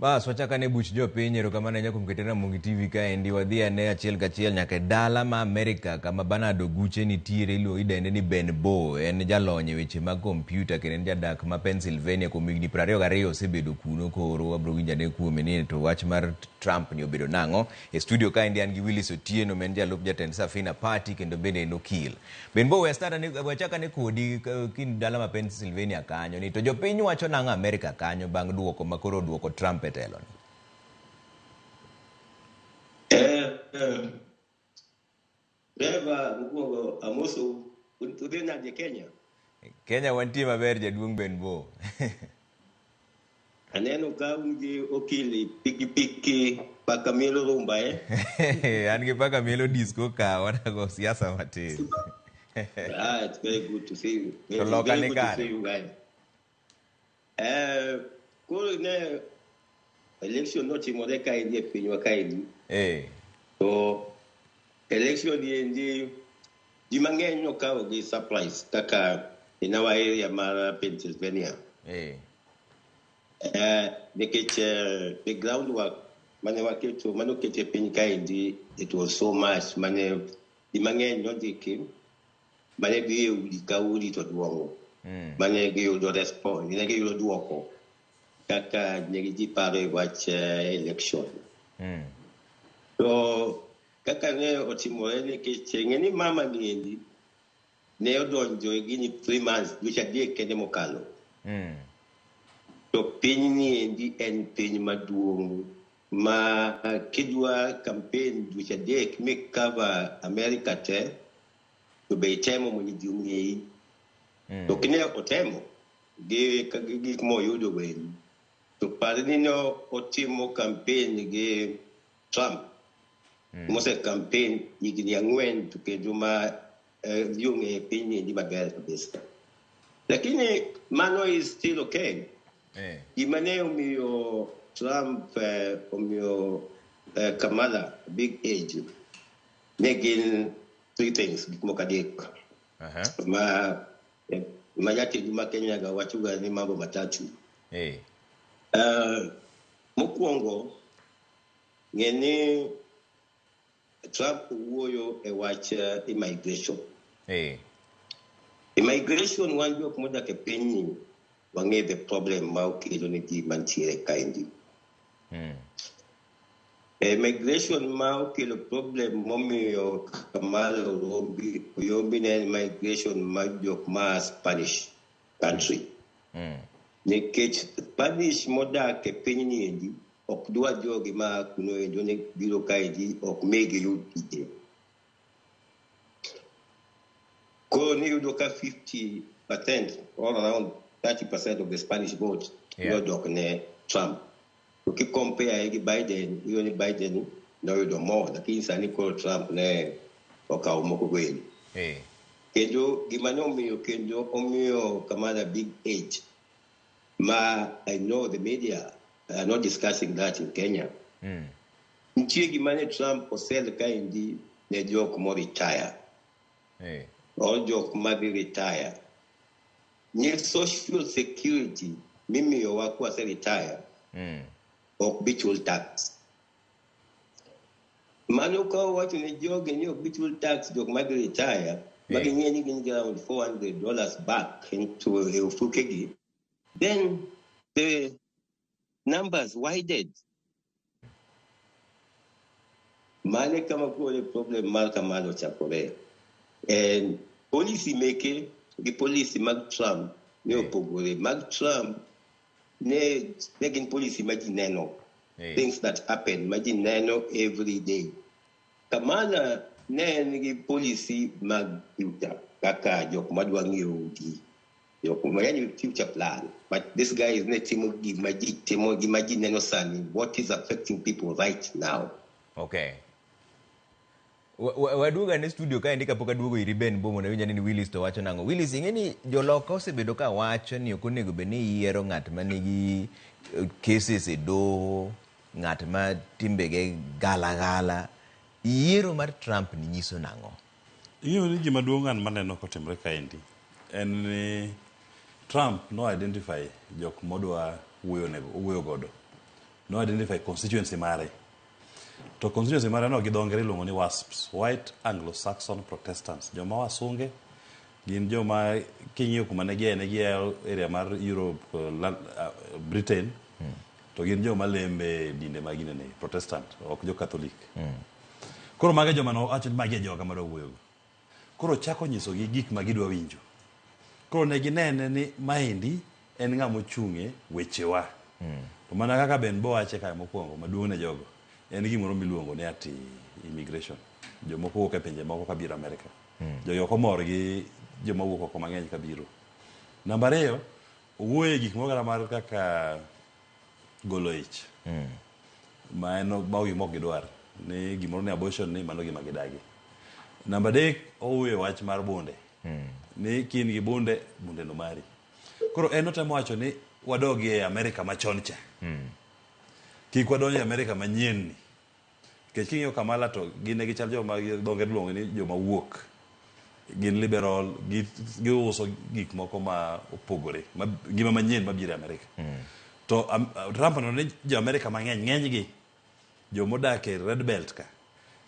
Bas wachak ane buch jopiny erokamano ahinya kuom kete Ramogi TV kaendi wadhi ane achiel kachiel nyaka e dala ma Amerika kama Bernard Oguche nitiere iluongo idende ni Ben Bo en jalony e weche mag kompyuta kendo en jadak ma Pennsylvania kuom higni 22 osebedo kuno koro wabro winjo ane kuome ni to wach mar Trump ni obedo nang'o e studio kaendi an gi Willis Otieno ma en jalup jatend Safina Party kendo bende en okil Ben Bo we start ane wachak ane kodi kind dala ma Pennsylvania kanyo ni to jopiny wacho nang'o Amerika kanyo bang' duoko ma koro oduoko Trump e telo ni? Eh, eh, Reva, mokwongo amosou. Udhi nade Kenya? Kenya wantie maber jaduong' Ben Bo. Aneno ka un gi okili pikipiki paka mielo rumba eh? An gi paka mielo disco ka wanago siasa matin. Ah, it's very good to see you. To It's loka very ni good to kare. see you guys. Eh, koro ne election notimore kaendi e pinywa kaendi. Eh. To election ni endi ji mang'eny nokawo gi surprise kaka in our area mar Pennsylvania. Eh. Eh, nikech eh, the groundwork mane waketo mane oket e piny kaendi it was so much mane ji mang'eny nondiki mane dhi e udi ka udi to duong'o mane giyudo response ne giyudo duoko kaka ne ji paro e wach eh, election to kaka ne otimore nikech ng'e ni mama ni endi ne odonjo e gini 3 months dweche 3 kende mokalo to piny ni endi en piny maduong' ma kidwa campaign dweche 3 mi cover America te to be itemo mondo ji ong'eyi to kine otemo gi gi gik moyudo wendi to par ni ne otimo campaign gi Trump mose campaign higni 4 to kendo ma eh, ji ong'eyo piny ni endi maber kabisa lakini mano is still okay Eh. gima ne omiyo Trump eh, omiyo eh, Kamala big edge ne gin three things gik moko adek Aha. ma eh, ma jatend ma Kenya ga wachoga ni mambo matatu Eh. Mokwongo ng'e ni Trump wuoyo e wach eh, immigration Eh. immigration wan jok modak e pinyni wang'e the problem ma okelo ne ji mantiere kaendi Immigration ma okelo problem momiyo Kamala oyombi oyombi ne en migration mar jok ma Spanish country nikech Spanish modak e pinyni endi ok dwa jogi ma kuno endo ni biro kaendi ok migi yud tije koro niyudo ka 50% or around 30% of the Spanish vote nodok ne Trump to ki compare gi Biden iyudo ni Biden noyudo more lakini sani koro Trump ne okawo moko goendi Eh. kendo gima nomiyo kendo omiyo Kamala big edge ma I know the media are not discussing that in Kenya nitie gima ne Trump osel kaendi ne jok mo retire Eh. or jok madhi retire ni social security mimiyowa kwase retire ok bi chul tax mano ka owacho ne jogi ni ok bi chul tax jok madhi retire ma ging'e ni gin gi around $400 back into e ofukegi then the numbers widened mane kama koro problem mar Kamala ochakore en policy meke gi policy mag Trump ne opogore mag Trump ne ne gin policy ma ji neno things that happen ma ji neno every day Kamala ne en gi policy mag future kaka jok madwa ng'iewo udi jok ma yani future plan but this guy is ne timo gima ji timo gima ji neno sani what is affecting people right now Okay. Waduogo ane studio kaendi kapok aduogo iri Ben Bo mondo awinj ane ni Willis to wacho nang'o. Willis, ing'e ni joloka osebedo ka wacho ni ok onego bed ni iyiero ng'at ma nigi eh, cases e doho, ng'at ma timbege gala gala. Yiero mar Trump ni nyiso nang'o? Ing'eyo ni gima duong' an maneno kotimore kaendi en ni Trump no identify jok modwa wuoyo nego wuoyo godo. No identify constituency mare. To constituency mare no gi dho ngere iluongo ni WASPs, White Anglo-Saxon Protestants. Joma wasunge gin joma king'iyo kuma ne giaye ne gia area mar Europe, Britain. To gin joma lembe dinde mag ginene, Protestant, ok jo Catholic. Koro mago e joma nowacho ni magi e joga madwa wuoyogo. Koro ochako nyisogi gik ma gidwa winjo. Koro ne ginene ni maendi en ng'ama ochung' e wechewa. To mana kaka Ben Bo wache kae mokwongo maduong' ne jogo, en gimoro miluongo ni ati immigration. Jomoko wuok e pinje moko kabiro Amerika. Jogi ok omor gi joma wuok oko mang'eny kabiro. Namba ariyo, owuoyo e gik moko kata mar kaka golo ich. Ma en mago gima ok gidwar. Ni gimoro ni abortion ni mano gima gidagi. Namba adek, owuoyo e wach mar bunde. Ni ka in gi bunde, bunde no mari. Koro en otemo wacho ni wadog e Amerika machon cha. Kik wadonj e Amerika manyien ni. Nikech king'iyo Kamala to gin ne gichal joma dho ngere iluongo ni joma wuok. Gin liberal, giuso gik moko ma opogore, ma, ngima manyien mabiro e Amerika. To Trump oneno ni jo Amerika mang'eny, ng'enygi jomodak e red belt ka,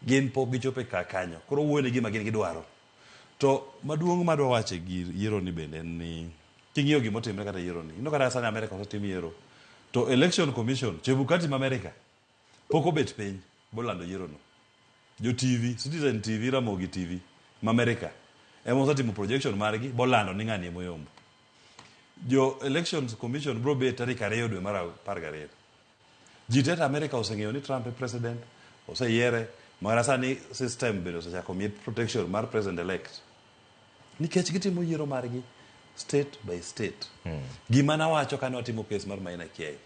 gin pok gichopo e ka kanyo. Koro owuoyo ne gima gin gidwaro. To maduong' madwa wacho e gir yiero ni bende en ni king'iyo gima otimre kata yiero ni, ineno kata sani Amerika osetim yiero, to Election Commission, Chebukati ma Amerika, pok obet piny bolando yiero no. Jo TV, Citizen TV, Ramogi TV ma Amerika ema osetimo projection margi bolando ni ng'ani ema oyombo. Jo Elections Commission bro bet tarik 2 dwe mar 12. Ji te Amerika oseng'eyo ni Trump e president, oseyiere, makata sani system bende osechako miye protection mar president elect. Nikech gitimo yiero margi state by state. Gima nawacho kane watimo case mar Maina Kiai,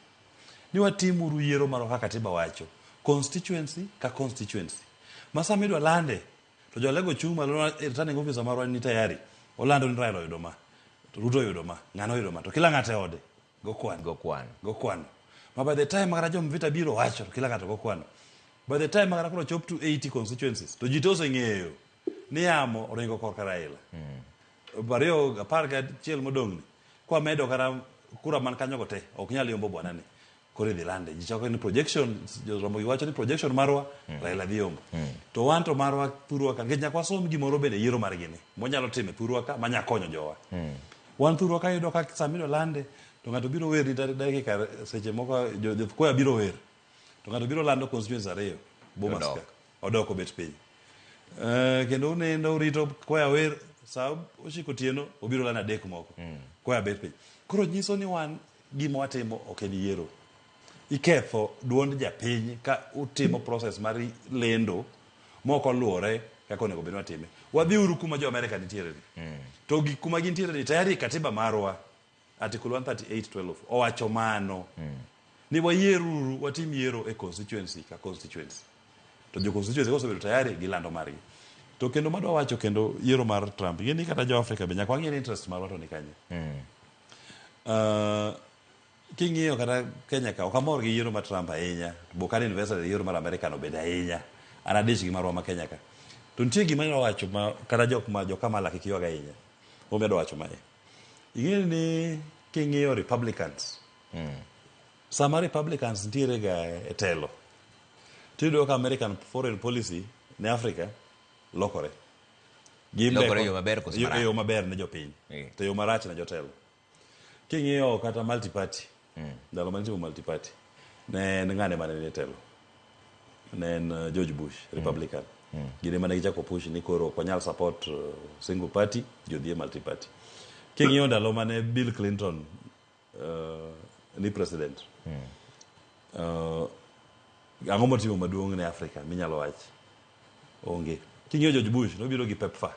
ni watimuru yiero marwa kaka katiba wacho, constituency ka constituency. Ma sama idwa lande, to jolego chung' malo, returning officer marwa ni tayari, olando ni Raila oyudo ma, to Ruto oyudo ma, ng'ano oyudo ma, to kila ng'ato e ode go kwano. Go kwano. Go kwano. Ma by the time makata jo Mvita biro wacho, to kila ng'ato go kwano. By the time makata koro chop to 80 constituencies, to ji te oseng'eyo ni yamo oringo korka Raila. 211 modong' ni, kwamedo kata kura man kanyo go te, ok nyal yombo bwana ni. Koro idhi lande. Ji chako ni projection, Jaramogi wacho ni projection marwa, Raila dhi yombo. To wan to marwa thurwa ka, nikech nyaka wasom gimoro bende yiero margi ni, mwanyalo timo e thurwa ka, manya konyo jowa. Wan thurwa ka yudo ka sama idwa lande, to ng'ato biro wer ni dakika seche moko, jo kwaya biro wer. To ng'ato biro lando constituency 2, Bomas ka. Odok obet piny. Kendo unindo urito kwaya wer, saa 9 otieno, obiro lando 3 moko. Kwaya bet piny. Koro nyiso ni wan gima watimo ok en yiero. Iketho duond japiny ka utimo process mar lendo mok oluwore kaka onego bed ni watime. Wadhiuru kuma jo Amerika nitiere ni. To gik kuma gintiere ni tayari katiba marwa Article 138.12 owacho mano. Ni wayieruru watim yiero e constituency ka constituency. To jo constituency kosebedo tayari gilando margi. To kendo madwa wacho kendo yiero mar Trump, ing'e ni kata jo Afrika be nyaka wang'e ni interest marwa to ni kanye. King'iyo kata Kenya ka, ok amor gi yiero mar Trump ahinya. Bo kane invested e yiero mar Amerika no bende ahinya. An adich gi marwa ma Kenya ka. To nitie gima anyalo wacho ma kata jok ma jo Kamala kik ywag ahinya. Omiyo adwa wacho mae. Ing'eyo ni king'iyo Republicans, sama Republicans nitiere ga e telo, tiyudo ka American foreign policy ne Africa lokore. Lokore e yo maber koso marach? E yo maber ne jopiny, to yo marach ne jotelo. King'iyo kata multi-party, ndalo mane itimo multi-party, ne en ng'ane mane nie telo? Ne en George Bush, Republican. Gin ema ne gichako push ni koro ok wanyal support single party, ji odhi e multi-party. King'iyo ndalo mane Bill Clinton ni president, ang'o motimo maduong' ne Africa minyalo wach? Onge. King'iyo George Bush, nobiro gi PEPFAR.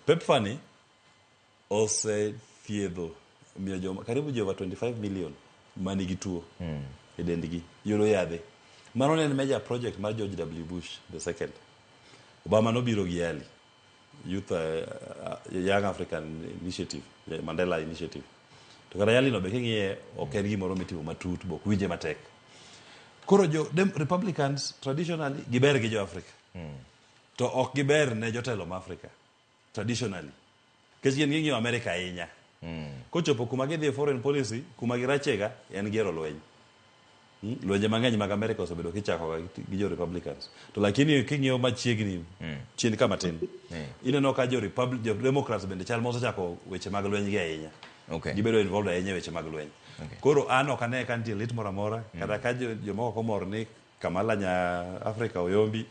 PEPFAR ni osethiedho miyo joma karibu ji over 25 million manigi tuo e dendgi yudo yadhe. Mano ne en major project mar George W. Bush the second. Obama nobiro gi YALI, Youth, Young African Initiative, Mandela Initiative. To kata YALI no be king'iye ok en gimoro mitimo matut, be ok winje matek. Koro jo Republicans traditionally giber gi jo Africa. To ok giber ne jotelo ma Africa traditionally. Nikech gin ging'iyo America ahinya. Kochopo kuma gidhi e foreign policy, kuma girachega en gero lweny. Lwenje mang'eny mag Amerika osebedo kichako gi jo Republicans. To lakini king'iyo machiegni chien ka matin, ineno ka jo Republic, jo Democrats bende chal mosechako weche mag lweny gi ahinya. Gibedo involved ahinya e weche mag lweny. Koro an ok ane ka nitie lit moro amora, kata ka jomoko ok omor ni Kamala nya Afrika oyombi,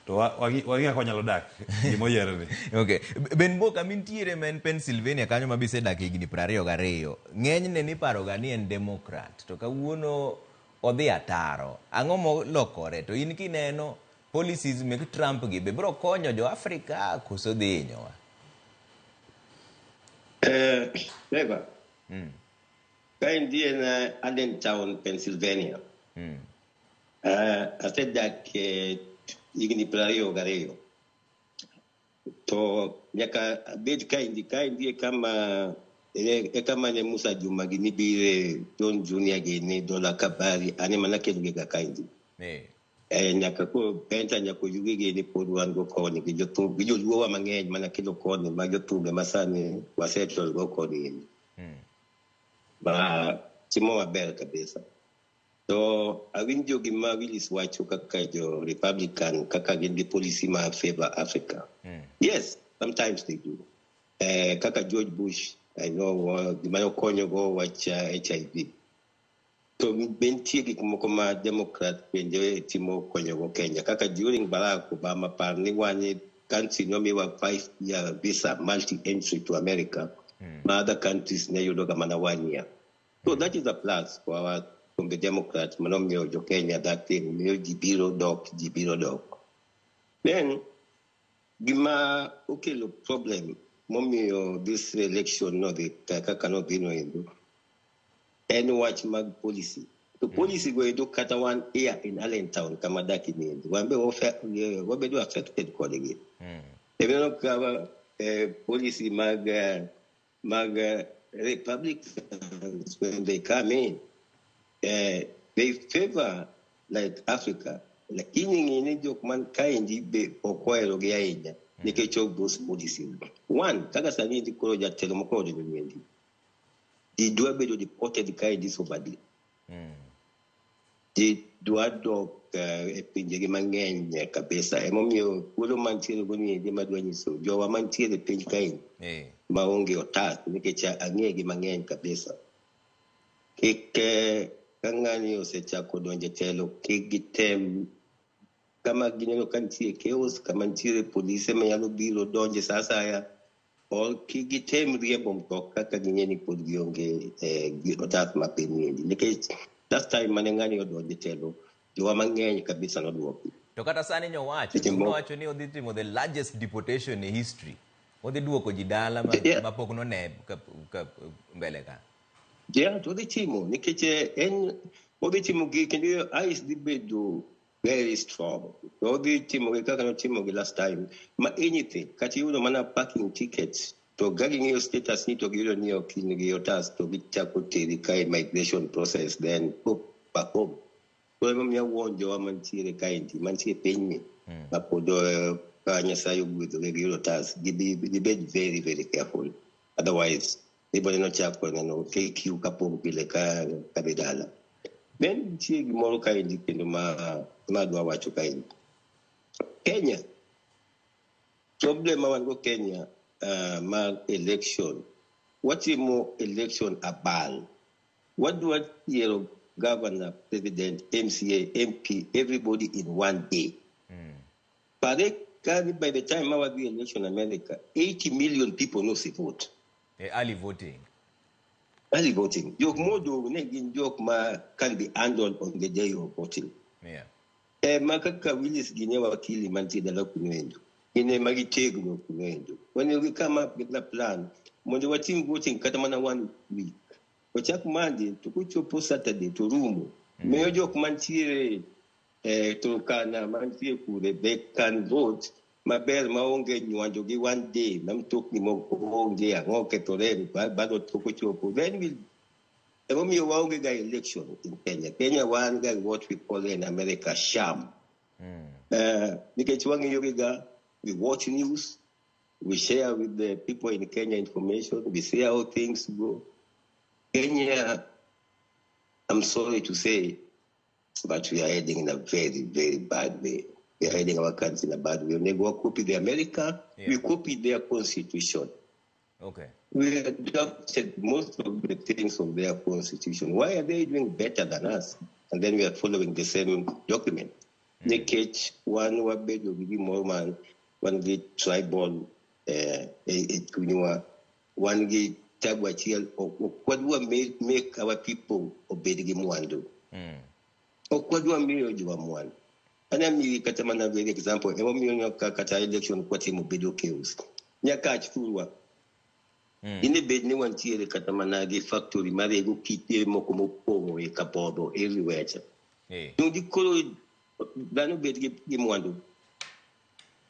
to wang'i kaka wanyalo dak gimoyierni. Okay. Ben Bo kama intiere ma en Pennsylvania kanyo ma bisedak higni 22. Ng'enyne niparoga ni en Democrat to kawuono odhi ataro. Ang'o molokore? To in kineno policies mek Trump gi be biro konyo jo Afrika koso dhi hinyowa? Trevor. Ka intie na Allentown, Pennsylvania. Asedak higni 22. To nyaka abed kaendi e kama e kama ne Musa Juma gini bire, John Junior gini, Dola Kabari, an ema nakelo ga kaendi. Nyaka ko Benta nyaka Oyugi gini pod wan go koni gi jothum gi joluowa mang'eny mana kelo koni ma jothumbe masani wasettle go koni. Ma timo maber kabisa. To awinjo gima Willis wacho kaka jo Republican kaka gin gi policy ma favor Africa. Yes, sometimes they do. Kaka George Bush, I know gima nokonyo go wach HIV. To be nitie gik moko ma Democrat bende timo konyo go Kenya. Kaka during Barack Obama par ni wan country nomiwa 5-year visa multi-entry to America. Ma other countries ne yudo ga mana 1 year. So that is a plus for our from the Democrats, manomiyo jo Kenya that thing, miyo ji biro dok, ji biro dok. Then, gima okelo problem momiyo this election nodhi kaka nodhi no endo, en wach mag policy. To policy go endo kata wan here in Allentown kama dak ni endo, wan be wabedo affected kodgi. Ineno ka policy mag Republicans when they come in, they favor like Africa. Lakini ng'ini jok man kaendi be ok ohero gi ahinya nikech of those policies. One, kaka sani endi koro jatelo moko odonjo niendi. Ji dwa bedo deported kaendi so badly. Ji dwa dok e pinjegi mang'eny kabisa. Emomiyo thuolo mantiere go niendi madwa nyiso jowa mantiere e piny kaendi maonge otas nikech ang'e gi mang'eny kabisa. Kik ka ng'ani osechako donjo e telo, kik gitem kama gineno ka nitie chaos, kama nitiere polise manyalo biro donje sa asaya, or kik gitem riembo mtoka kaka ging'e ni pod gionge gi otas ma piny niendi. Nikech last time mane ng'ani odonjo e telo, jowa mang'eny kabisa nodwoki. To kata sani nyowacho, Seche moko nowacho ni odhi timo the largest deportation in history. Odhi duoko ji dala ma pok none ka mbele ka. Yeah, to odhi timo nikech en odhi timo gi kendo ICE dhi bedo very strong. To odhi timo gi kaka notimo gi last time. Ma anything, kata iyudo mana parking tickets, to ka ging'iyo status ni to giyudo ni ok in gi otas to gichako teri ka e migration process, then pop back home. Koro emomiyo awuon jowa mantiere kaendi, mantie e pinyni, ma pod ka Nyasaye ogwedhogi gi yudo otas, gibed very, very careful. Otherwise, ibiro neno chako neno KQ kapong' pile ka kadhi dala. Then nitie gimoro kaendi kendo ma adwa wacho kaendi. Kenya, problem ma wan go Kenya mar election, watimo election abal. Wadwa yiero governor, president, MCA, MP, everybody in one day. Pare ka by the time ma wadhi election America, 80 million people nose vote. Early voting. Early voting. Jok modong' ne gin jok ma can be handled on the day of voting. Ma kaka Willis gine wakili mantie dala kuno endo. Gin ema gitegno kuno endo. Onego gi come up with a plan mondo watim voting kata mana one week. Ochak Monday to kochopo Saturday to rumo. Miyo jok mantiere Turkana mantie kure they can vote maber maonge nywanjo gi one day ma mtokni moko onge ang'o okethore bado tok ochopo. Then we'll emomiyo waonge ga election in Kenya. Kenya wan ga what we call in America sham. Nikech wang'iyo gi ga, we watch news, we share with the people in Kenya information, we see how things go. Kenya, I'm sorry to say, But we are heading in a very, very bad way. We are heading our country in a bad way. Onego wa copy the America, we copy their constitution. We adopted most of the things of their constitution. Why are they doing better than us? And then we are following the same document. Nikech wan wabedo gi gimoro ma wan gi tribal e chunywa, wan gi tabu achiel, ok wadwa make our people obed gi mwandu. Ok wadwa miyo jowa mwandu. Anya miyi kata mana very example, emomiyo nyaka kata election kwatimo bedo chaos. Nyakach thurwa. Dine bed ni wantiere kata mana gi factory marego kite moko mopong'o e Kabodho everywhere cha. Donge koro dhano bed gi mwandu?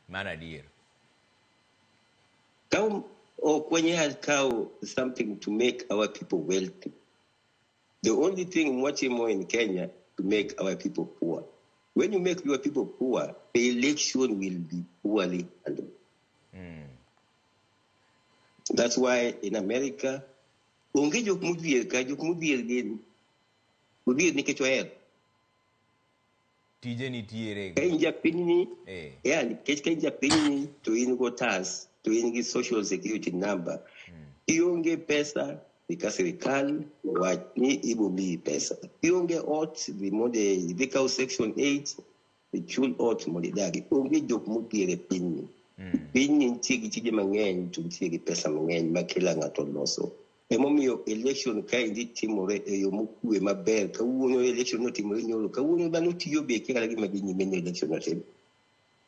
Mano adier. Ka ok wanyal kawo something to make our people wealthy. The only thing mwatimo in Kenya to make our people poor. When you make your people poor, the election will be poorly handled. That's why in America, onge jok modhier ka, jok modhier gin odhier nikech ohero. Tije nitiere. Ka in japinyni, yeah, nikech ka in japinyni to in go tax, to in gi social security number. Ionge pesa, dhi ka sirikal wach ni ibo miyi pesa. Ionge ot, dhi mondo idhi kaw section 8, ichul ot mondo idagi. Onge jok modhier e pinyni. Pinyni nitie gi tije mang'eny to nitie gi pesa mang'eny ma kila ng'ato loso. Emomiyo election kaendi timore e yo mokwe maber. Kawuono election notimore nyoro, kawuono dhano tiyo be kia kata gima dhi nyime ni election otim.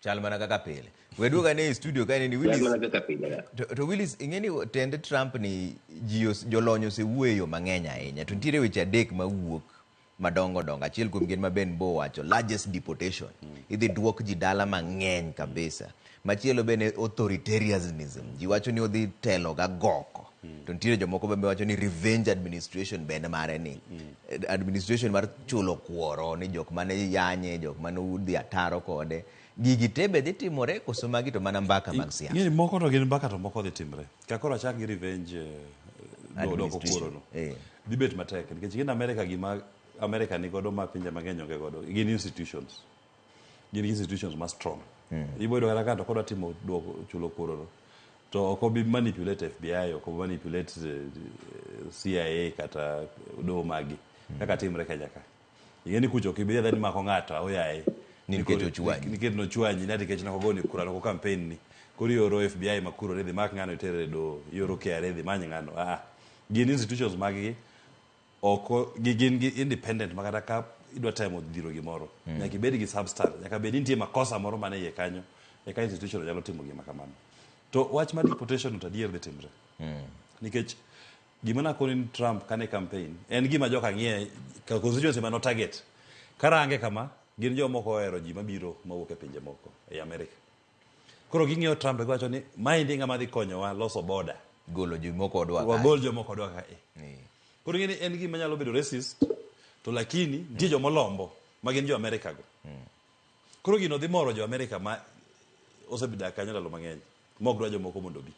Chal mana kaka pile. We duoga ne e studio ka ni Chal Willis. mana kaka pile, ya. To Willis, ing'e ni tend Trump ni ji jolony osewuoyo e yo mang'eny ahinya. To nitiere weche adek mawuok madongo dongo. Achiel kuom gin ma Ben Bo wacho, largest deportation. Idhi duok ji dala mang'eny kabisa. Machielo bende authoritarianism. Ji wacho ni odhi telo ga goko. To nitiere jomoko bende wacho ni revenge administration bende mare ni. Administration mar chulo kuoro ni jok mane yanye, jok mane udhi ataro kode. Gigi te be dhi timore koso magi to mana mbaka mag siasa? Ng'eni moko to gin mbaka to moko dhi timre. Ka koro achak gi revenge doko kuoro no. Dhi bet matek nikech gin America gima America ni godo ma pinje mang'eny onge godo. Gin institutions. Gin institutions ma strong. Ibo yudo kata ka to kodwa timo duoko chulo kuoro no. To ok obi manipulate FBI, ok obi manipulate CIA kata doho magi. Kaka timre Kenya ka. Ing'e ni kucho ok ibi dhi mako ng'ato aoyaye. Nikech ochwanyi. Nikech nochwanyi, ni nikech nokogoni kura, noko campaign ni. Koro ioro FBI makuro ni dhi mak ng'ano itere e doho, ioro KRA dhi many ng'ano. Gin institutions mag gi oko gin gi independent ma kata ka idwa temo dhiro gimoro, nyaka ibed gi substance, nyaka bed ni nitie makosa moro man e iye kanyo, eka institution nyalo timo gima kamano. To wach mar deportation to adier dhi timre. Nikech gima nakoni ni Trump kane campaign, en gima joka ng'iye, ka constituency mano target. Karange kama, gin jomoko ohero ji mabiro mawuok e pinje moko ei Amerika. Koro ging'iyo Trump giwacho ni maendi ng'ama dhi konyowa loso border. Golo ji moko odwa kae. Wagol jomoko odwa kae. Koro ing'e ni en gima nyalo bedo racist, to lakini nitie jomolombo ma gin jo Amerika go. Koro gino dhi moro jo Amerika ma osebedo kanyo ndalo mang'eny, ma ok dwa jomoko mondo obi.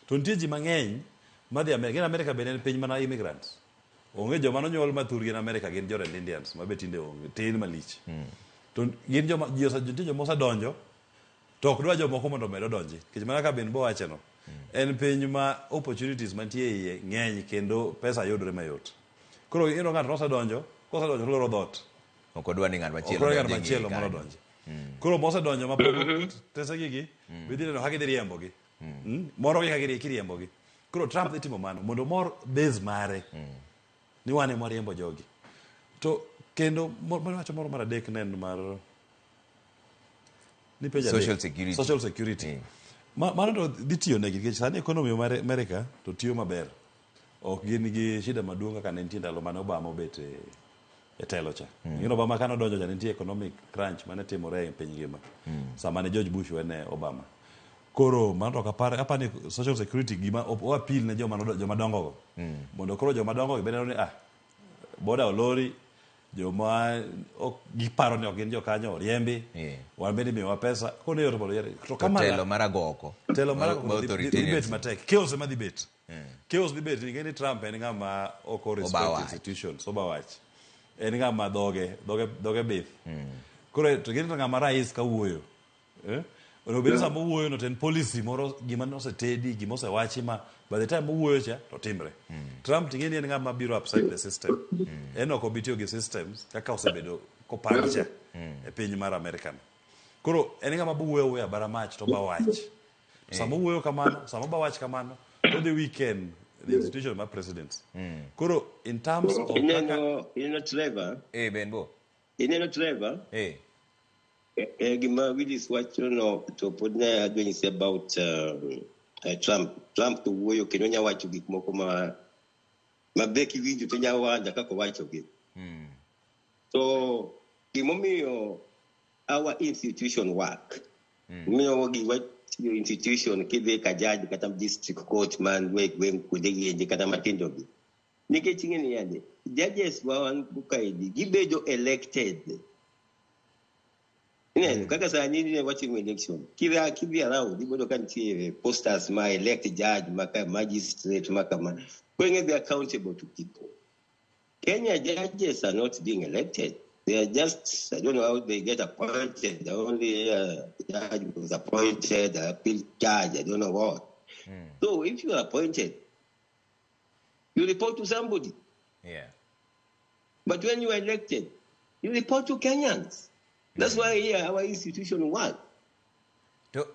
To nitie ji mang'eny madhi Amerika. Gin Amerika bende en piny mana immigrants. Onge joma nonyuol ma thurgi en Amerika, gin jo Red Indians, ma be tinde onge, tin malich. To gin joma, ji ose, nitie joma osedonjo, to ok dwa jomoko mondo omed odonji. Nikech mana ka Ben Bo wache no, en piny ma opportunities mantie iye ng'eny kendo pesa yudore mayot. Koro iyudo ng'ato nosedonjo, kosedonjo to oloro dhoot. Ok odwa ni ng'at machielo Ok odwa ni ng'at odonj e machielo mondo kanyo. odonji. Koro mosedonjo ma pok tesegi gi, bidhi neno kaka idhi riembogi. Moro gi kaka kiriembogi. Koro Trump dhi timo mano mondo omor base mare. Ni wan ema wariembo jogi. To kendo wacho moro mar adek ne en mar ni penjo adek. Social security. Social security. Mano to dhi tiyo negi nikech sani economy mar America to tiyo maber. Ok gin gi shida maduong' kaka ne nitie ndalo mane Obama obet e telo cha. Ing'e ni Obama kane odonjo cha nitie economic crunch mane timore e piny ngima. Sama ne George Bush wene Obama. Koro mano to ok apar, apar ni social security gima o appeal ne joma dongo go. Mondo koro joma dongo gi bende ni, boda olori, joma ok giparo ni ok gin jokanyo oriembi, wan bende imiyowa pesa, koro ne yot mondo yier. To To Kamala, telo mar agoko. Telo mar agoko Ma dhi authoritarian. bet matek. Chaos ema dhi bet. Chaos dhi bet, nikech ni Trump en ng'ama ok o respect Obawach. institutions, obawach. En ng'ama dhoge bith. Koro to gin to ng'ama rais kawuoyo. Eh? Onego bed ni sama owuoyo no to en policy moro gima nosetedi, gima osewachi ma by the time owuoyo cha to timre. Trump ting'e ni en ng'ama biro upside the system. En ok obi tiyo gi systems kaka osebedo kopang cha e piny mar America no. Koro en ng'ama bo wuoyo awuoya bara mach to ba wach. Sama owuoyo kamano, sama ba wach kamano, to dhi weaken the institution mar presidency. Koro in terms of kaka Ineno Trevor, Benbo. Ineno Trevor, gima Willis wacho no to pod ne adwa nyisi about Trump. Trump to wuoyo kendo nya wacho gik moko ma be kiwinjo to nya wanda kaka owachogi. To gimomiyo our institution work, miyo giwa tiyo institution kidhi ka judge kata district court man e gweng' kuonde gi kata matindo gi. Nikech ing'e ni yande, judges wa wan go kaendi gibedo elected. Ineno kaka sani ne watimo election. Kidhi around iboyudo ka nitie posters ma elect judge, ma ka magistrate, ma kama. Koro ing'e they are accountable to people. Kenya judges are not being elected. They are just, I don't know how they get appointed. The only judge was appointed, the appeal judge, I don't know what. So if you are appointed, you report to somebody. But when you are elected, you report to Kenyans. That's why here our institution works.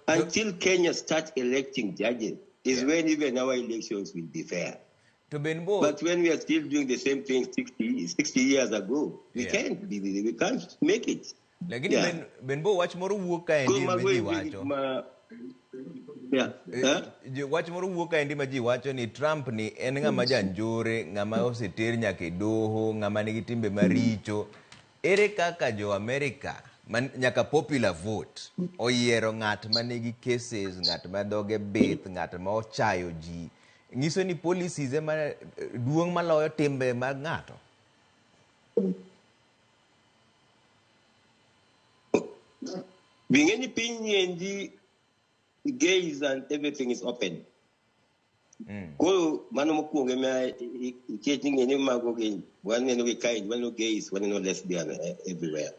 Until Kenya start electing judges is when even our elections will be fair. To Benbo, But when we are still doing the same thing 60 years ago, we can't be, we can't make it. Lakini Benbo wach moro wuok kaendi Koro ma mago ji e gik wacho. Yeah. Huh? Wach moro wuok kaendi ma ji wacho ni Trump ni en ng'ama janjore, ng'ama oseter nyaka e doho, ng'ama nigi timbe maricho. Ere kaka jo Amerika man, nyaka popular vote oyiero ng'at ma nigi cases, ng'at ma dhoge bith, ng'at ma ochayo ji. Nyiso ni policies ema duong' maloyo timbe mag ng'ato. Bing'e ni piny niendi gays and everything is open. Koro mano mokwongo ema nikech ing'e ni mago gin waneno gi kaendi, waneno gays, waneno lesbian everywhere.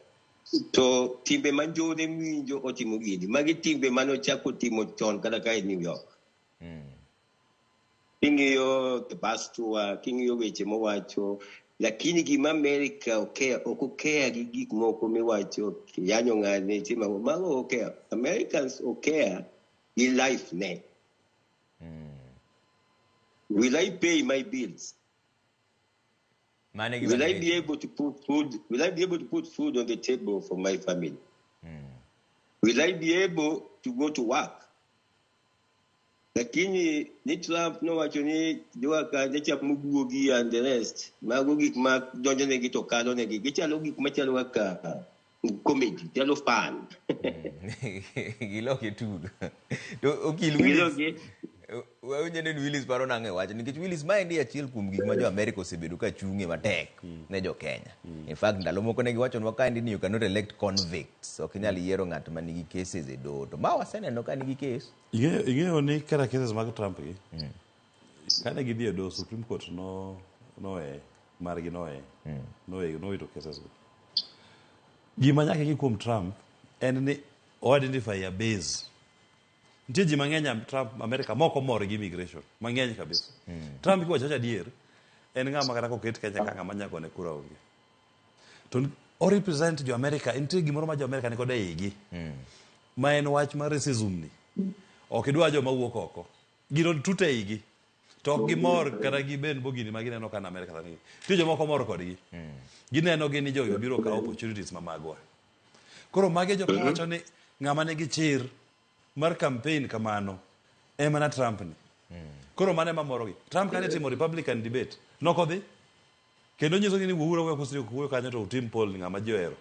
To timbe manjore miwinjo otimo gini, magi timbe manochako timo chon kata ka e New York. King'iyo the bus tour, king'iyo weche mowacho, lakini gima America ok okea gi gik moko miwacho, yanyo ng'ane, timo ang'o, mago ok okea. Americans okea gi life ne. Will I pay my bills? Mane gima Will I be nikech. able to put food? Will I be able to put food on the table for my family? Will I be able to go to work? Lakini ni Trump nowacho ni jowa ne chamo guogi and the rest. Mago gik ma donjo negi to kalo negi. Gichalo gik machalo kaka comedy, chalo fun. Giloke tugo. To okil Willis, Giloke. Wawinjo ni Willis paro nang'o e wach nikech Willis maendi achiel kuom gik ma jo Amerika osebedo ka chung'e matek ne jo Kenya. In fact ndalo moko ne giwachonwa kaendi ni you cannot elect convicts. Ok inyal yiero ng'at ma nigi cases e doho. To ma waseneno ka nigi case. Ing'eyo ni kata cases mag Trump gi, kane gidhi e doho Supreme Court no nowe margi nowe nowe nowito cases go. Gima nyaka ing'i kuom Trump en ni o identify a base. Nitie ji mang'eny Trump America mok omor gi immigration mang'eny kabisa. Trump kiwacho awacha adier en ng'ama kata koket Kenya ka ng'ama nyalo gone kura onge. To o represent jo America, nitie gimoro ma jo America ni godo e igi. Ma en wach mar racism ni. Ok idwa joma wuok oko. Gino tut e igi. To ok gimor kata gi Ben Bogini ma gineno ka na America sani. Nitie jomoko mor kodgi. Gineno gi ni jogi biro kawo opportunities ma magwa. Koro magi jok mawacho ni ng'ama nigi chir mar campaign kamano ema na Trump ni. Koro mano ema morogi. Trump kane timo Republican debate, nokodhi. Kendo nyisogi ni wuouru awuoya kusetieko wuoyo kanyo to utim poll ni ng'ama ji ohero.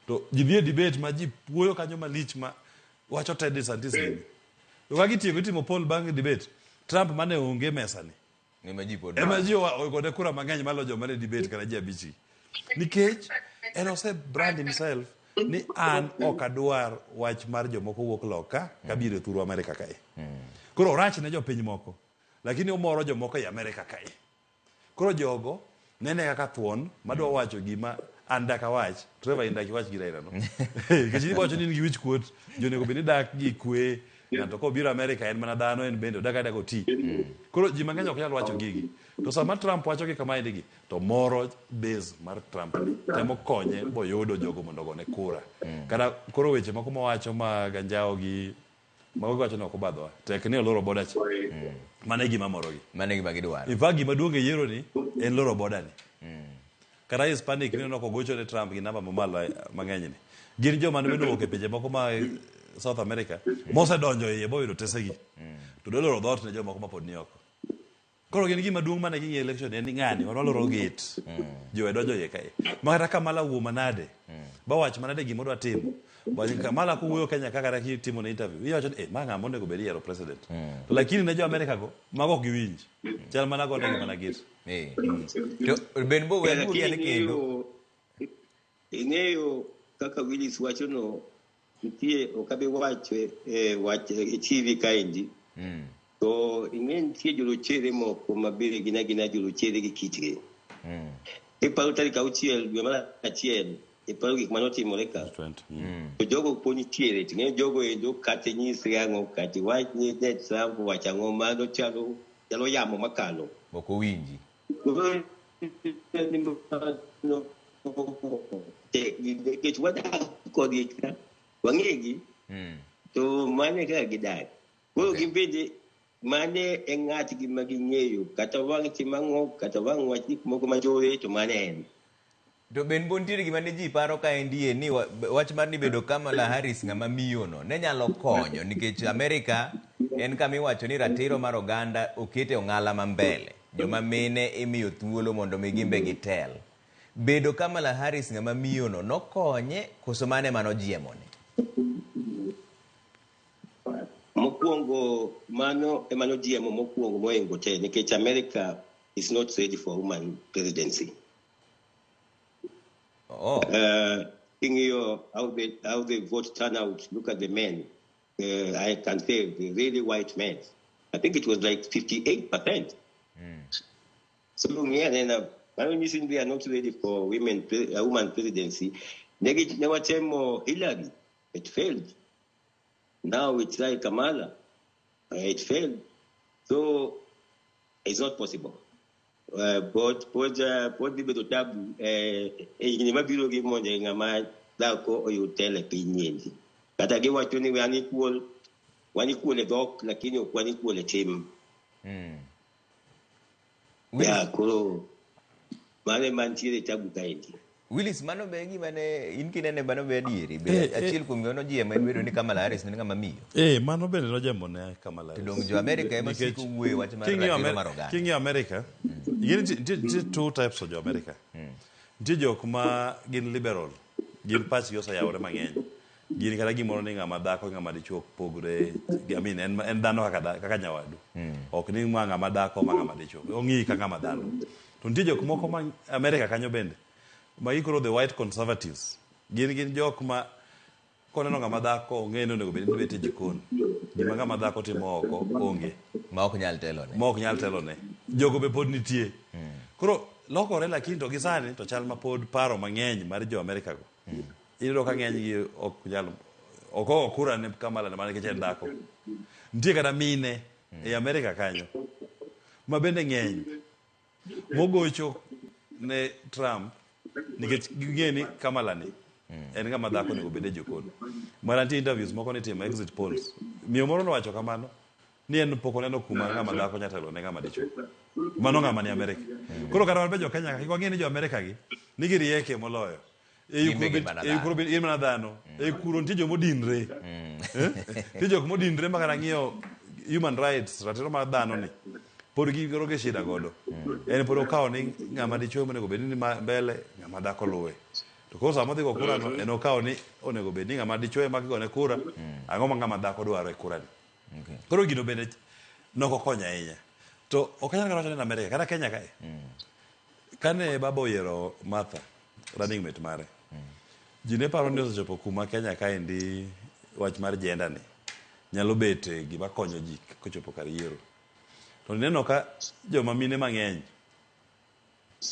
To ji dhi e debate ma ji wuoyo kanyo malich ma wacho Ted DeSantis gini. To ka gitieko itimo poll bang' debate, Trump mane onge mesa ni. Ema ji pod Ema ji ogone kura mang'eny maloyo joma ne debate kata ji abich gi. Nikech en ose brand himself ni an ok adwar wach mar jomoko wuok loka kabiro e thuru Amerika kae. Koro orach ne jopiny moko, lakini omoro jomoko e Amerika kae. Koro jogo Nene kaka thuon madwa wacho gima an dak awach, Trevor in dak iwach gi Raila no. Nikech idhi wacho ni in gi wich kuot, ji onego bed ni dak gi kwe, ng'ato kobiro America en mana dhano en bende odak adak oti. Koro ji mang'eny ok nyal wacho gigi. To sama Trump wacho gi kamaendi gi, to moro base mar Trump ni, temo konye boyudo jogo mondo ogone kura. Kata koro weche moko mowacho mag anjawo gi mago giwacho ni ok obadhowa. Tek ni oloro border cha. Mano e gima morogi. Mano e gima gidwaro. In fact gima duong' e yiero ni en loro border ni. Kata Hispanic mineno kogocho ne Trump gi namba mamalo mang'eny ni. Gin joma ne bende owuok e pinje moko ma South America mosedonjo iye boyudo tesegi. To doloro dhoot ne jomoko mapod ni oko. Koro gin gima duong' mane ging'iyo election en ni ng'ani wan waloro gate. Jowe donjo iye kae. Ma kata Kamala wuo manade. Ba wach manade gima odwa timo. Ba Kamala kowuoyo Kenya ka kata kitimo ne interview. Iwacho ni eh ma ng'ama onego bed yiero president. To lakini ne jo America go mago ok giwinj. Chal mana gone gi mana gate. Eh. To Ben Bo we aduogi ane kendo. Ing'eyo kaka Willis wacho no nitie ok abi wacho e wach e TV kaendi. To ing'e nitie jorochere moko ma bende gin agina jorochere gi kitgi. Iparo tarik 6 dwe mar 1 iparo gik mane otimore ka. 20. To jogo po nitiere to ing'e jogo endo kata inyisgi ang'o kata iwach ni ne Trump owacho ang'o mano chalo chalo yamo makalo. Ok owinji. Koro ni mano tek nikech wadak kodgi ka wang'egi to mano e kaka gidak. Koro gin bende mane e ng'atgi ma ging'eyo kata wang' tim ang'o kata wang' wach gik moko majore to mano en. To Ben Bo nitiere gima ne ji paro kaendi ni wach mar ni bedo Kamala Harris ng'ama miyo no ne nyalo konyo nikech Amerika en kama iwacho ni ratiro mar oganda okete ong'ala ma mbele. Joma mine imiyo thuolo mondo mi gimbe gitel. Bedo Kamala Harris ng'ama miyo no nokonye koso mane manojiemone? Mokwongo mano ema nojiemo mokwongo mohingo te nikech America is not ready for a woman presidency. Oh. King'iyo how the vote turn out, look at the men. I can say the really white men. I think it was like 58%. So ng'iyo anena, mano nyiso ni they are not ready for women, a woman presidency. Ne watemo Hillary, it failed. Now we try Kamala, it failed. So it's not possible. Pod pod dhi bedo tabu e higni mabiro gi mondo ng'ama dhako oyud telo e piny niendi. Kata giwacho ni wan equal, wan equal e dhok lakini ok wan equal e tim. Ya koro mano ema nitiere tabu kaendi. Willis, mano be gima ne in kinene mano be adieri be achiel kuom gima nojiemo en bedo ni Kamala Harris ne ng'ama miyo. Mano bende nojiemo ne Kamala To Harris. dong jo Amerika ema Nikech siko wuoyo wach mar ratiro mar oganda. King'iyo Amerika, gin nitie two types of jo Amerika. Nitie jok ma gin liberal, gin pachgi oseyawore mang'eny. Gin kata gimoro ni ng'ama dhako gi ng'ama dichuo ok pogre, I mean, en dhano kaka nyawadu. Ok ni ma ng'ama dhako ma ng'ama dichuo. Ong'iyi ka ng'ama dhano. To nitie jok moko ma Amerika kanyo bende, magi koro the white conservatives. Gin jok ma koneno ng'ama dhako ong'e ni onego bed ni bet e jikon. Gima ng'ama dhako timo oko onge. Ma ok nyal telone. Ma ok nyal telone. Jogo be pod nitie. Koro lokore lakini to gi sani to chal ma pod paro mang'eny mar jo Amerika go. Iyudo ka ng'eny gi ok nyal ok ogo kura ne Kamala mana nikech en dhako. Nitie kata mine e Amerika kanyo ma bende ng'eny mogocho ne Trump nikech ging'e ni Kamala ni en ng'ama dhako onego bed e jokon. Mana nitie interviews moko nitimo exit polls. Miyo moro nowacho kamano ni en pok oneno kuma ng'ama dhako nyalo telo ne ng'ama dichuo. Mano ng'ama ni Amerika. Koro kata wan be jo Kenya kik wang'e ni jo Amerika gi ni girieke moloyo. Ei Gin be kuro gin mana ei kuro dhano. be gin mana dhano. Ei kuro nitie joma odinre. Nitie jok modinre ma kata ng'iyo human rights, ratiro mar dhano ni pod gikoro gi shida godo. En pod okawo ni ng'ama dichuo onego bed ni mbele, ng'ama dhako luwe. To koro sama odhi go kura no, en okawo ni onego bed ni ng'ama dichuo ema gigone kura, ang'o ma ng'ama dhako dwaro e kura ni. Koro gino bende nokokonyo ahinya. To ok anyal kata wacho ni en Amerika, kata Kenya kae. Kane baba oyiero Martha, running mate mare, ji ne paro ni osechopo kuma Kenya kaendi wach mar gender ni nyalo bet gima konyo ji kochopo kar yiero. To ineno ka joma mine mang'eny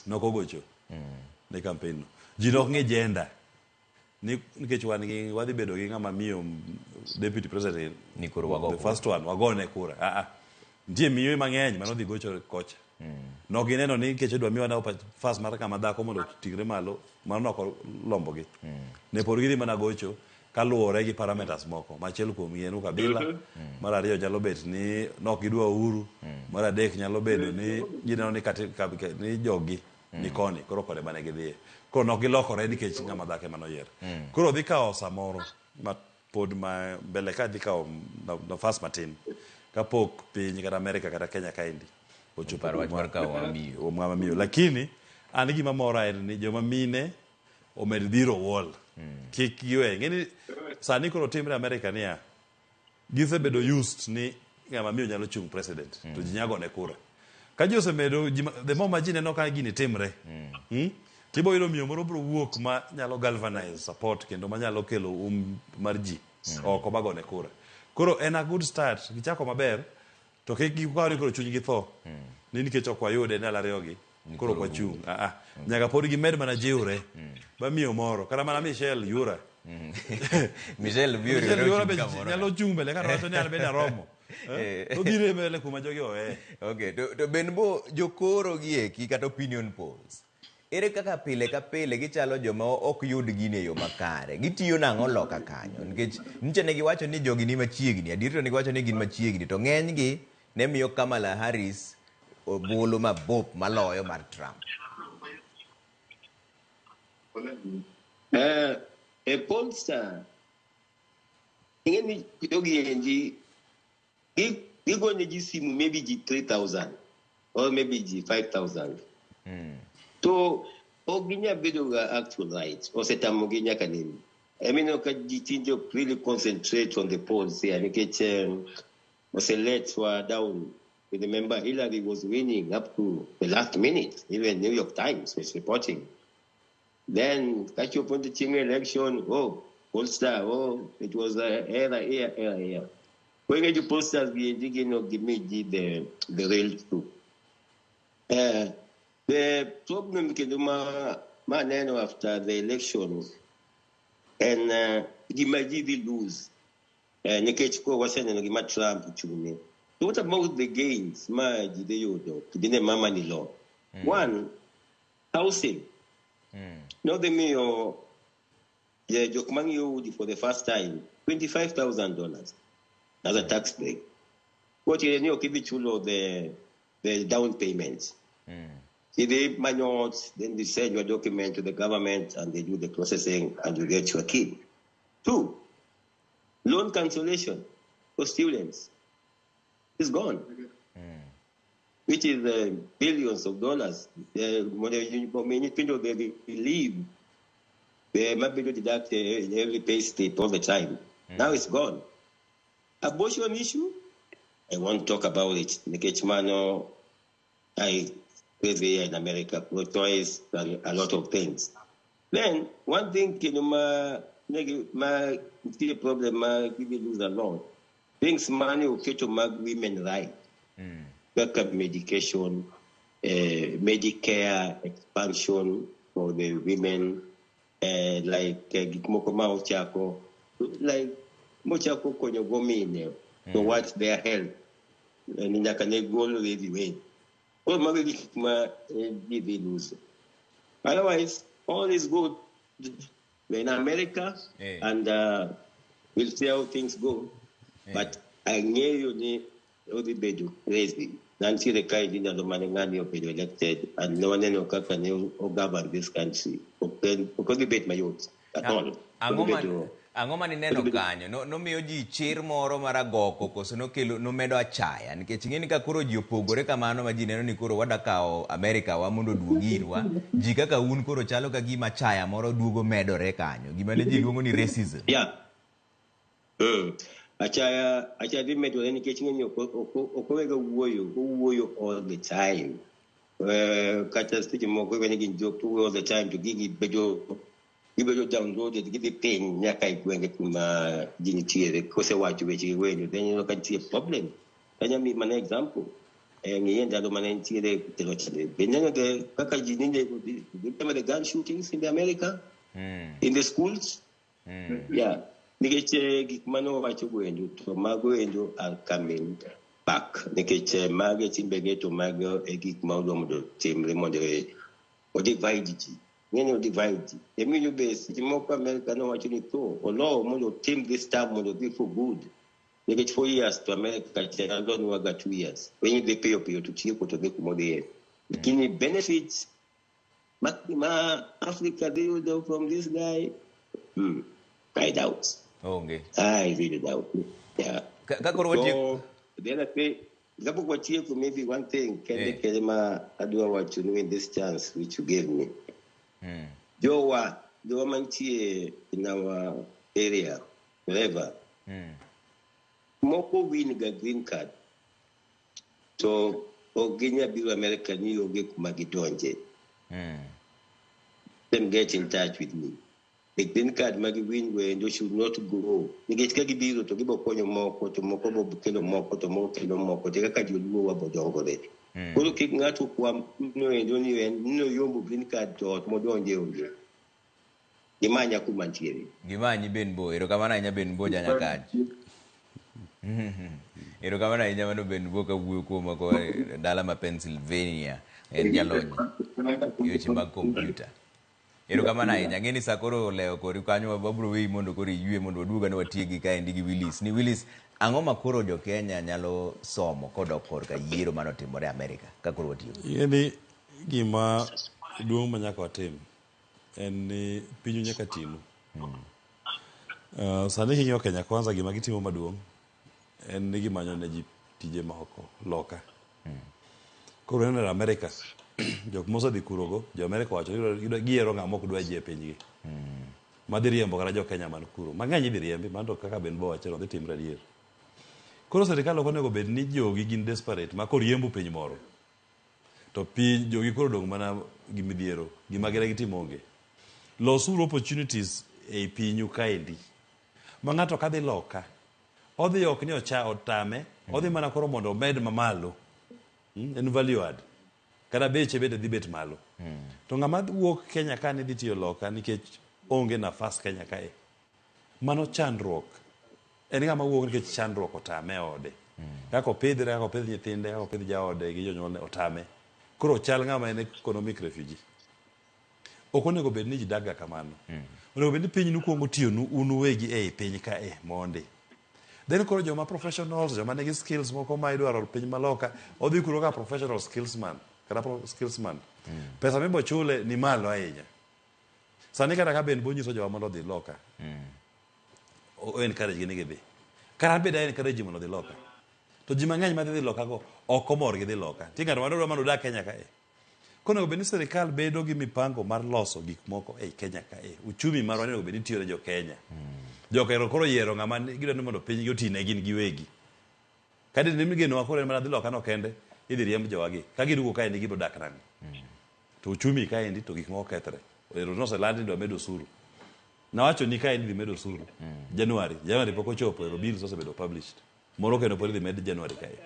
Nokogocho ne campaign no. Ji nok ng'e gender. Ni nikech wan gi wadhi bedo gi ng'ama miyo deputy president Ni koro wago the kura. first one wagone kura. Ah ah. Nitie miyo mang'eny manodhi gocho kocha. Nok gineno ni nikech idwa miwa nafas mar kama dhako mondo oting're malo, mano nok olombogi. Ne pod gidhi mana gocho kaluwore gi parameters moko. Ma achiel kuomgi en ukabila, mar ariyo nyalo bet ni nok gidwa Uhuru, mar adek nyalo bedo ni gineno ni kati, ni jogi ni koni, koro kode mane gidhiye. Koro nok gilokore nikech ng'ama dhako ema noyier. Koro dhi kawo samoro ma pod ma mbele ka dhi kawo nafas matin kapok piny kata Amerika kata Kenya kaendi ochopo Par wach mar kawo ng'ama miyo. Ng'ama miyo. Lakini an gima mora en ni joma mine omed dhiro wall. Kik giwe. Ng'eni sani koro timre Amerika niya, gisebedo used ni ng'ama miyo nyalo chung' president to ji nyalo gone kura. Ka ji osemedo the more ma ji neno ka gini timre, tibo yudo miyo moro biro wuok ma nyalo galvanize support kendo manyalo kelo mar ji oko ma gone kura. Koro en a good start, gichako maber, to kik gikaw ni koro chunygi tho ni nikech ok wayude ndalo ariyogi koro ok wachung'. Ah, ah. Nyaka pod gimed mana jiwre ba miyo moro kata mana Michelle Yura. Michelle biro Michelle riwre Yura ochung' be kamoro. nyalo chung' mbele kata wacho ni an bende aromo. Eh? Obiro e mbele kuma jogi oweye. Okay, to Ben bo jokoro gi eki kata opinion polls. Ere kaka pile ka pile gichalo joma ok yud gini e yo makare? Gitiyo nang'o loka kanyo? Nikech nyicha ne giwacho ni jogi ni machiegni, adier to ne giwacho ni gin machiegni, to ng'enygi ne miyo Kamala Harris ombulu mabup maloyo mar Trump. E pollster, ing'e ni jogi endi gigone ji simu maybe ji 3,000 or maybe ji 5,000. To ok ginyal bedo ga actual right. Osetamogi nyaka nene. Emineno ka ji tinde ok really concentrate on the polls here nikech oseletwa down. You remember Hillary was winning up to the last minute. Even New York Times was reporting. Then kachopo the chieng' election, oh, pollster, oh, it was error here, error here. Koro ing'e jo pollsters gi endi gin ok gimi ji the real truth. The problem kendo ma aneno after the election en gima ji dhi lose. Nikech koro waseneno gima Trump ochung'ne. So what about the gains ma ji dhi yudo kinde mama ni law? One, housing. Nodhi miyo jok mang'iewo udi for the first time $25,000 as a tax break. Koro tiende ni ok idhi chulo the down payment. Idhi manyo ot, then they send your document to the government and they do the processing and you get your key. Two, loan cancellation for students is gone, which is billions of dollars. Nyithindo they leave, they might be deducted in every pay slip all the time. Now it's gone. Abortion issue, I won't talk about it. Nikech mano, I live here in America, pro-choice and a lot of things. Then, one thing, you know, ma, ma, nitie problem ma gidhi lose a lot. Things mane oketo mag women right. Kaka medication, Medicare expansion for the women, like gik moko ma ochako, like mochako konyo go mine towards their health. Ni nyaka ne gol Roe v. Wade. Koro mago e gik ma ji dhi lose. Otherwise, all is good. We're in America, and we'll see how things go. But ang'eyo ni odhi bedo crazy. Nantiere kaendi ndalo mane ng'ani obedo elected and ne waneno kaka ne o govern this country. Ok odhi bet mayot at all. Ang'o Odhi bedo ang'o mane ineno kanyo? Nomiyo ji chir moro mar agoko koso nokelo nomedo achaya? Nikech ing'e ni ka koro ji opogore kamano ma ji neno ni koro wada kawo Amerika wa mondo oduog irwa, ji kaka un koro chalo ka gima achaya moro duogo medore kanyo. Gima ne ji luongo ni racism. Yeah. Achaya dhi medore nikech ing'e ni ok owega wuoyo, owuoyo all the time. Kata seche moko iwe ni gin jok to wuoyo all the time to gigi gibedo downloaded, gidhi piny nyaka e gwenge kuma ji nitiere, kosewacho weche gi wenyo, then ineno ka nitie problem. Anya miyi mana example. Ng'iye ndalo mane nitiere e telo chande. Be ineno the kaka ji ninego, remember the gun shootings in the America? In the schools? Yeah. Nikech gik mane owacho go endo to mago endo are coming back. Nikech mago e timbege to mago e gik ma odwa mondo otimre mondo o divide ji. Ng'eni o divide ji. Emiyo be seche moko America nowacho ni tho olo mondo otim this term mondo odhi for good. Nikech 4 years to America chalonwa ga 2 years. Piny dhi piyo piyo to tieko to dhi kumodhiye. Lakini benefits ma Africa dhi yudo from this guy, I doubt. Onge. I really doubt. Yeah. Ka koro watieko So, the other thing, kapok watieko, maybe one thing kende kende ma adwa wacho nu in this chance which you gave me. Jowa mantie in our area, wherever, moko win ga green card, to ok ginyal biro America ni onge kuma gidonje. Them get in touch with me. The green card ma giwin go endo should not go. Nikech ka gibiro to gibo konyo moko, to moko bo kelo moko, to moko kelo moko, to kaka joluo wabo dongore. Koro kik ng'ato kwam no endo ni en noyombo green card to ot modonje onge. Gimanya kuma ntiere. Gimanyi Ben Bo. Erokamano ahinya, Ben Bo janyakach. Erokamano ahinya. Mano Ben Bo kawuoyo kuomwa koa e dala ma Pennsylvania. En jalony e weche mag kompyuta. Erokamano ahinya. Ang'e ni sa koro olewo kori kanyo, wabro weyi mondo koro iywe mondo waduog ane watiegi kaendi gi Willis. Ni Willis, ang'o ma koro jo Kenya nyalo somo kodok korka yiero manotimore Amerika ka koro watieko? Ing'e ni gima duong' ma nyaka watim en ni pinyu nyaka tinu. Sani king'iyo Kenya Kwanza, gima gitimo maduong' en ni gimanyo ne ji tije moko loka. Koro ineno Amerika, jok mosedhi kurogo, jo Amerika wacho ni giyiero ng'ama ok dwa ji e pinygi. Madhi riembo kata jo Kenya man kuro. Mang'eny idhi riembi, mano to kaka Ben Bo wacho no dhi timre adier. Koro sirikal ok onego bed ni jogi gin desperate ma koriembo piny moro to piny jogi koro odong' mana gi midhiero, gima gine gitimo onge. Losuru opportunities ei pinyu kaendi ma ng'ato kadhi loka odhi ok ni ocha otame, odhi mana koro mondo omed mamalo. En value add kata beche bende dhi bet malo. To ng'ama wuok Kenya ka ni dhi tiyo loka nikech onge nafas Kenya kae, mano chandruok. En ng'ama wuok nikech chandruok otame e ode, kaka opidhre, kaka opidh nyithinde, kaka opidh jaode gi jonyuolne otame. Koro chal ng'ama en economic refugee. Ok onego bed ni ji dak ga kamano. Onego bed ni piny nukuongo tiyonu un uwegi ei piny kae mondi. Then koro joma professionals, joma nigi skills moko ma idwaro piny maloka, odhi kuro ka professional skills man kata skills man. Pesa mibo chule ni malo ahinya. Sani kata ka Ben bonyiso jowa mondo odhi loka, o encourage gi ni gidhi. Kata bed a encourage ji mondo odhi loka. To ji mang'eny madhi dhi loka go ok omor gi dhi loka. Nitie ng'ato madwa mondo odag Kenya kae. Koro onego bed ni sirikal bedo gi mipango mar loso gik moko ei Kenya kae. Uchumi marwa onego bed ni tiyo ne jo Kenya. Jokero koro oyiero ng'ama gidwa ni mondo pinygi otine gin giwegi. Ka dine ni genowa koro en mana dhi loka no kende, idhi riemb jowagi. Ka giduogo kaendi gibiro dak nang'o? To uchumi kaendi to gik moko kethre. Ero noselandi ni idwa med osuru. Nawacho ni kaendi idhi med osuru. January. January pok ochopo, ero bills osebedo published. Moro kendo pod idhi med January kae.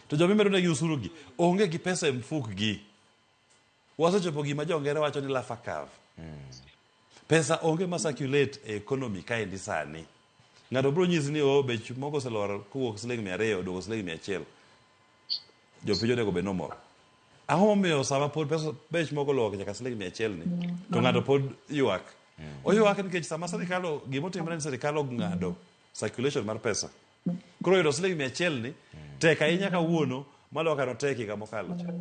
To joma imedo negi osuru gi, onge gi pesa e mfukgi. Wasechopo gima jo ngere wacho ni Laffer curve. Pesa onge ma circulate e economy kaendi sani. Ng'ato biro nyisi ni oh, bech mogo oselwar kowuok siling 200 oduogo siling 100. Jopiny onego bed nomor. Ang'o momiyo sama pod pesa bech mogo olwar nyaka siling 100 ni to ng'ato pod ywak? Oywak nikech sama sirikal gimotimre ni sirikal ong'ado circulation mar pesa. Koro yudo siling 100 ni tek ahinya kawuono maloyo kano tek higa mokalo cha.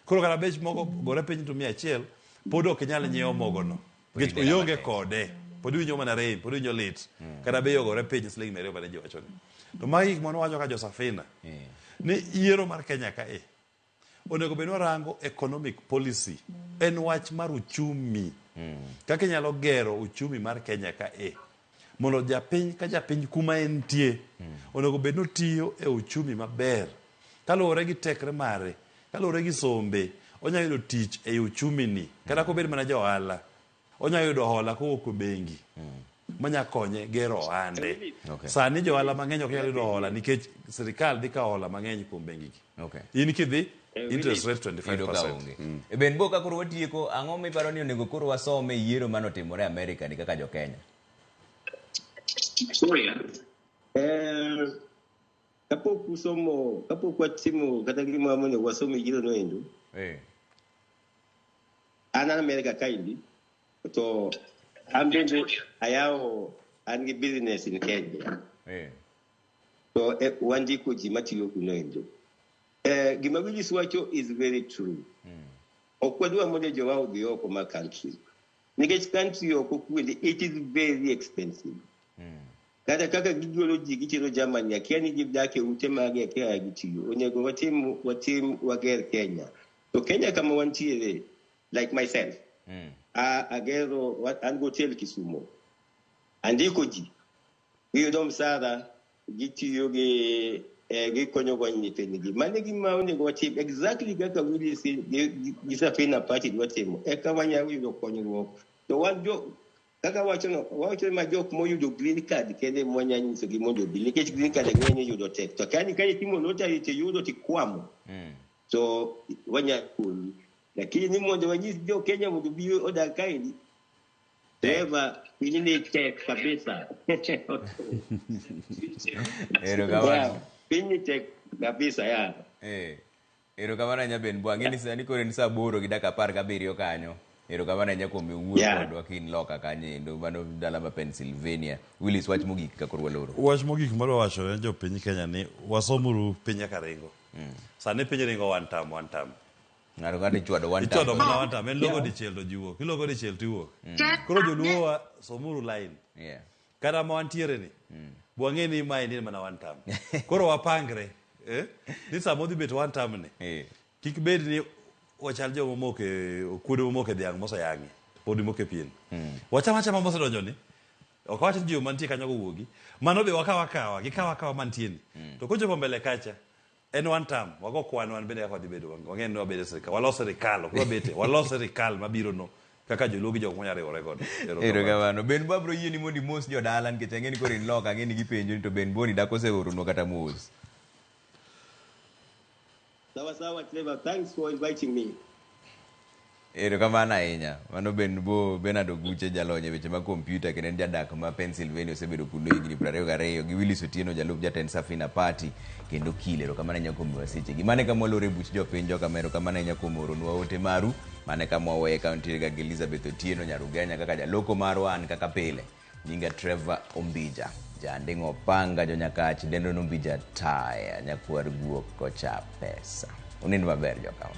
Koro kata bech mogo gore piny to 100 pod ok inyal nyiewo mogono. Nikech Pod idhi ionge matek. Kode. Pod iwinjo mana rem, pod iwinjo lit. Kata bei ogore piny siling 200 mane ji wacho ni. To magi gik mane wacho ka jo Safina. Ni yiero mar Kenya kae onego bed ni warango economic policy. En wach mar uchumi. Kaka inyalo gero uchumi mar Kenya kae. Mondo japiny ka japiny kuma entie onego bed ni otiyo e uchumi maber. Kaluwore gi tekre mare, kaluwore gi sombe, onyalo yudo tich ei uchumi ni. Kata kobed mana ja ohala, onyalo yudo hola kowuok e bengi. manya konye gero ohande. Okay. Sani johala mang'eny ok nyal yudo hola nikech sirikal dhi kawo hola mang'eny kuom bengi gi. Okay. In kidhi Eh, interest rate Yudo ka 25%. onge. E Ben Bo ka koro watieko, ang'o miparo ni onego koro wasom e yiero manotimore Amerika ni kaka jo-Kenya? Eh, kapok usomo kapok watimo kata gima monego wasom e yiero noendo Eh. an an America kaendi to an bende ayawo an gi business in Kenya Eh. to eh, wandiko ji matiyo kuno endo eh, gima Willis wacho is very true ok wadwa mondo jowa odhi oko mar country nikech country oko kuonde it is very expensive kata kaka gigolo ji gitero Germany akia ni gidak e ute mage akia kaka gitiyo onego watim watim wager Kenya to Kenya kama wantiere like myself a, agero an gi hotel Kisumo andiko ji giyudo msara gitiyo gi eh, gikonyogo nyithindgi mano e gima onego watim exactly kaka Willis gi, gi, gi Safina Party dwa timo eka wanyalo yudo konyruok to wan jo kaka wachono wawacho ma jok moyudo green card kende mwanya nyisogi mondo obi nikech green card ng'eny yudo tek to kani ka itimo lottery tiyudo tikwamo to wanyalo konyi lakini ni mondo wanyis jo Kenya mondo obi odag kaendi Trevor, pinyni tek kabisa. Erokamano. Yeah, pinyni tek kabisa ya. Eh. Erokamano ahinya Ben Bo. Ang'e ni sani koro en saa aboro gi dakika apar gabiriyo kanyo. Erokamano ahinya kuom wuoyo Yeah. kodwa kin loka kanyo endo. Mano dala ma Pennsylvania. Willis, wach mogik ka koro waloro. Wach mogik madwa wacho ne jopiny Kenya ni wasomuru piny kaka ringo. Sani piny ringo one term, one term. Ng'ato ng'ato ichwado one Ichwado time. mana one term, en logo dichiel to ji wuok. Ilogo dichiel to iwuok. Koro joluo wa somuru line. Yeah. Kata ma wantiere ni, wang'e ni mae ni mana one term. Koro wapangre, eh? Ni sama odhi bet one term ni, Eh. kik bed ni wachal joma moke okuodo momoke dhiang' moseyang'i pod moke pien. Wacham achama mosedonjo ni. Ok awach ni jo mantie kanyo go wuogi. Mano be wakaw akawa, gikaw akawa mantie ni. To kochopo mbele kacha, en one term, wago kwan wan bende kaka wadhi bedo, wang'e ni wabedo e sirikal, walos sirikal, ok wabete, walos sirikal mabiro no kaka joluo gi jok mwanya riwore godo. Erokamano. Erokamano. Ben Bo abiro yieni mondo imos jodala nikech ang'e ni koro in loka ang'e ni gipenjo ni to Ben Bo ni dak oseoronwa kata mos. Sawa sawa Trevor, thanks for inviting me. Erokamano ahinya. Mano Ben Bo Bernard Oguche jalony e weche mag kompyuta kendo en jadak ma Pennsylvania osebedo kuno higni 22 gi Willis Otieno jalup jatend Safina Party kendo okil. Erokamano ahinya kuom miyowa sechegi. Mano e kama waloro e buch jopiny joka erokamano ahinya kuom oronwa ote maru. Mano e kama waweye ka wantiere ga gi Elizabeth Otieno Nyarugenya kaka jaloko marwa an kaka pile. Nyinga Trevor Ombija. Janding'o opanga jonyakach dendo no Ombija taya nyakwar guok kocha pesa. Unind maber jokawa.